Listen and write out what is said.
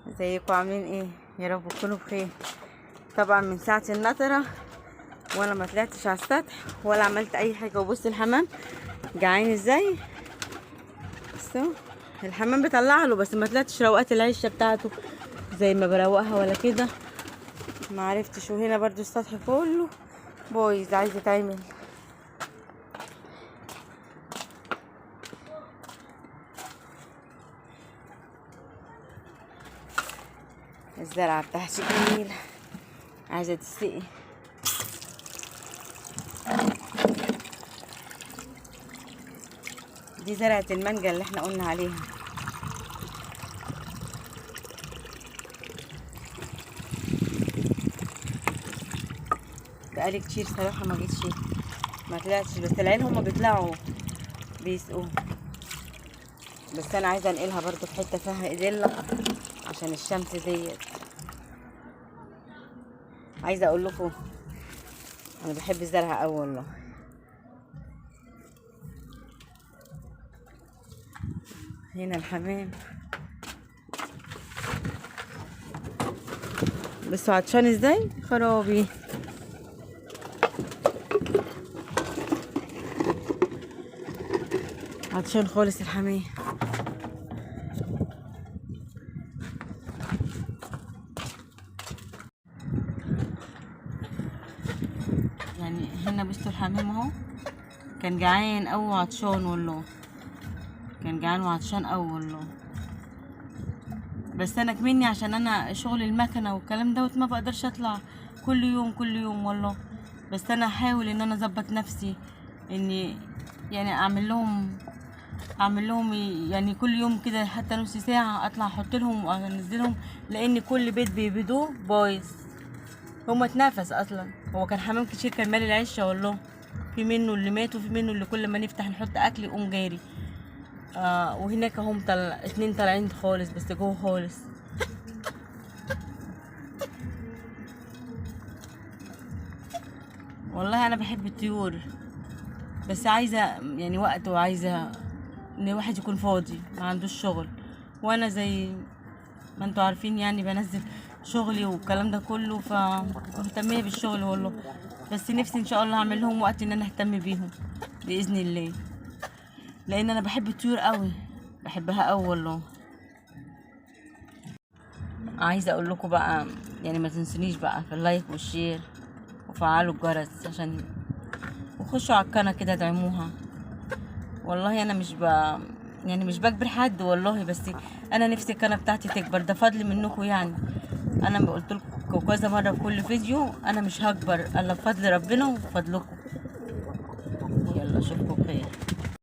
ازيكم عاملين ايه؟ يا رب تكونوا بخير. طبعا من ساعة النطرة وانا ما طلعتش على السطح ولا عملت اي حاجة. وبص الحمام جعان ازاي. بصوا الحمام بطلع له، بس ما طلعتش روقت العشه بتاعته زي ما بروقها ولا كده، ما عرفتش. وهنا برضو السطح كله بايظ عايز يتعمل. الزرعه بتاعتي جميلة عايزه تسقي. دي زرعه المانجا اللي احنا قلنا عليها. بقالي كتير صراحة ما جيتش، ما طلعتش، بس العيال هما بيطلعوا بيسقوا، بس انا عايزه انقلها برضو في حتة فيها ادلة عشان الشمس ديت. عايزه اقول لكم انا بحب الزرع قوي والله. هنا الحمام بس عطشان ازاي، خرابي. عطشان خالص الحمام. يعني هنا بصوا الحمام اهو، كان جعان قوي وعطشان والله، كان جعان وعطشان قوي والله. بس انا كمني عشان انا شغل المكنه والكلام دوت ما بقدرش اطلع كل يوم كل يوم والله. بس انا هحاول ان انا اظبط نفسي اني يعني اعمل لهم يعني كل يوم كده حتى نص ساعة اطلع احط لهم وانزلهم، لان كل بيت بيبيدوه بايظ. هما اتنفس اصلا، هو كان حمام كتير كان مالي العشه والله، في منه اللي مات وفي منه اللي كل ما نفتح نحط اكل يقوم جاري. وهناك هم اتنين طالعين خالص بس جوه خالص. والله انا بحب الطيور، بس عايزه يعني وقت، وعايزه ان الواحد يكون فاضي ما عندوش شغل. وانا زي ما انتوا عارفين يعني بنزل شغلي والكلام ده كله، فمهتميه بالشغل والله. بس نفسي ان شاء الله اعمل لهم وقت ان انا اهتم بيهم باذن الله، لان انا بحب الطيور قوي، بحبها قوي والله. عايزه اقول لكم بقى يعني ما تنسونيش بقى في ال like وال share وفعلوا الجرس عشان وخشوا على القناة كده ادعموها. والله انا مش يعني مش بجبر حد والله، بس انا نفسي القناة بتاعتي تكبر، ده فضل منكم يعني. انا قلت لكم كذا مرة في كل فيديو انا مش هكبر الا بفضل ربنا وفضلكم. يلا اشوفكم بخير.